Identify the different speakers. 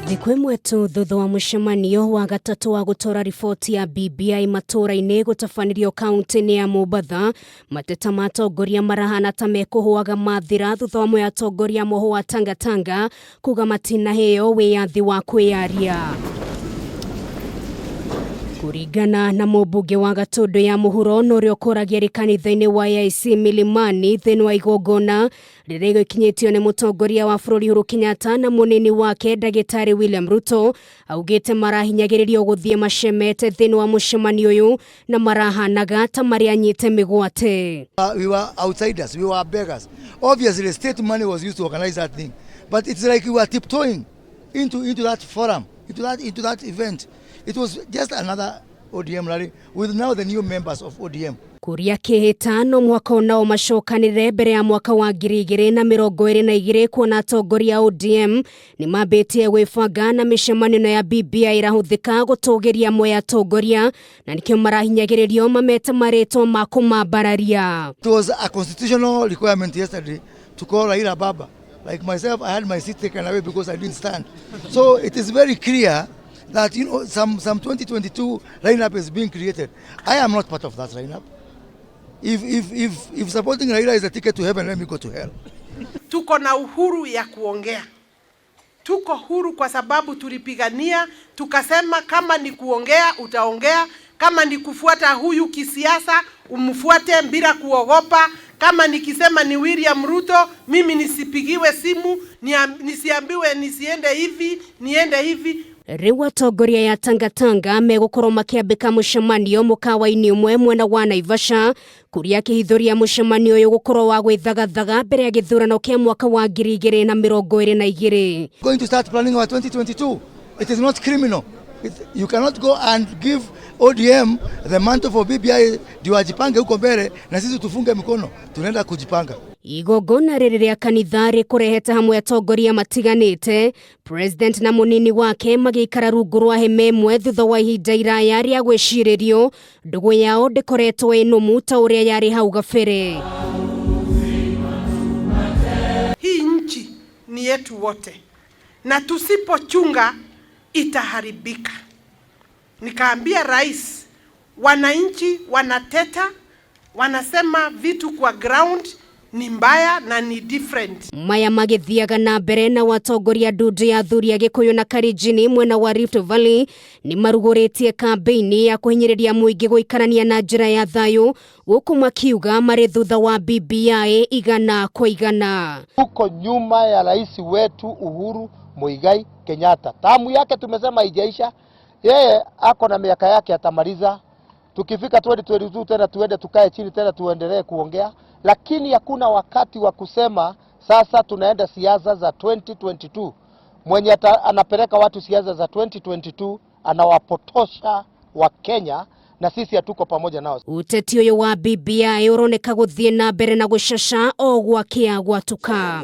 Speaker 1: Thikũ ĩmwe tu thutha wa mũcemanio wa gatatũ wa gũtwara riboti ya BBI matũũra-inĩ gũtabanirio kaunti-inĩ ya Mombatha, mateta ma atongoria marahana ta mekũhũaga mathira thutha wa amwe atongoria moho wa Tangatanga kuga matinaheo wĩyathi wa kwĩyaria. Kũringana na mũmbunge wa Gatũndũ ya Mũhuro na ũrĩa ũkũragia arĩ kanitha-inĩ wa AIC Milimani thĩinĩ wa igongona rĩrĩa gĩkinyĩtio nĩ mũtongoria wa bũrũri Uhuru Kenyatta na mũnini wake ndagĩtarĩ William Ruto, augĩte marahinyagĩrĩrio gũthiĩ macemete thĩinĩ wa mũcemanio ũyũ na marahanaga ta marĩ anyite mĩgwate.
Speaker 2: We were outsiders, we were beggars. Obviously, state money was used to organize that thing. But it's like we were tiptoeing into that forum, into that event. It was just another ODM rally with now the new members of ODM.
Speaker 1: Kuria kĩhĩta no mũhaka onao macokanĩrĩre mbere ya mwaka wa 2022 kuona atongoria a ODM nĩ mambĩtie gwĩbanga na mĩcemanio ĩno ya BBI ĩrahũthĩka gũtũgĩria amwe ya atongoria na nĩkĩo marahinyagĩrĩrio mamete marĩtwa ma kũmambararia.
Speaker 2: It was a constitutional requirement yesterday to call Raila Baba. Like myself, I had my seat taken away because I didn't stand. So it is very clear that some 2022 lineup is being created. I am not part of that lineup. If supporting Raila is a ticket to heaven, let me go to hell.
Speaker 3: Tuko na uhuru ya kuongea, tuko huru kwa sababu tulipigania, tukasema kama ni kuongea utaongea, kama ni kufuata huyu kisiasa umfuate bila kuogopa. Kama nikisema ni William Ruto, mimi nisipigiwe simu, nisiambiwe nisiende hivi, niende hivi.
Speaker 1: Rĩu atongoria ya Tangatanga megũkorwo makĩambĩka mũcemanio mũkawa-inĩ ũmwe mwena wa Naivasha kũrĩa akĩhithũria mũcemanio ũyũ gũkorwo wa gwĩthagathaga mbere ya gĩthurano kĩa mwaka wa 2022.
Speaker 2: Going to start planning our 2022. It is not criminal. You cannot go and give ODM the mantle for BBI ndio wajipange huko mbele na sisi tufunge mikono. Tunaenda kujipanga.
Speaker 1: Igongona rĩrĩ rĩa kanitha rĩkũrehete hamwe atongoria matiganĩte, president na mũnini wake magĩikara rungu rwa hema ĩmwe thutha wa ihinda iraya rĩa gwĩcirĩrio ndũgũ yao ndĩkoretwo ĩ nũmu ta ũrĩa yarĩ hau gabere.
Speaker 3: Hii nchi ni yetu wote, na tusipochunga itaharibika. Nikaambia rais, wananchi wanateta, wanasema vitu kwa ground ni mbaya na ni different.
Speaker 1: Maya magĩthiaga na mbere na watongoria ndundu ya athuri a Gĩkũyũ na Kalenjin mwena wa Rift Valley nĩ marugũrĩtie kambĩini ya kũhinyĩrĩria mũingĩ gũikarania na njĩra ya thayũ gũkũ makiuga marĩ thutha wa BBI 100%.
Speaker 4: Tuko nyuma ya rais wetu Uhuru Muigai Kenyatta. Term yake tumesema haijaisha, yeye ako na miaka yake atamaliza. Tukifika 2022 tena tuende tukae chini tena tuendelee kuongea, lakini hakuna wakati wa kusema sasa tunaenda siasa za 2022. Mwenye anapeleka watu siasa za 2022 anawapotosha Wakenya na sisi hatuko pamoja nao.
Speaker 1: Uteti ũyũ wa BBI ũroneka gũthiĩ na mbere na gũcaca o gwakĩa gwatuka.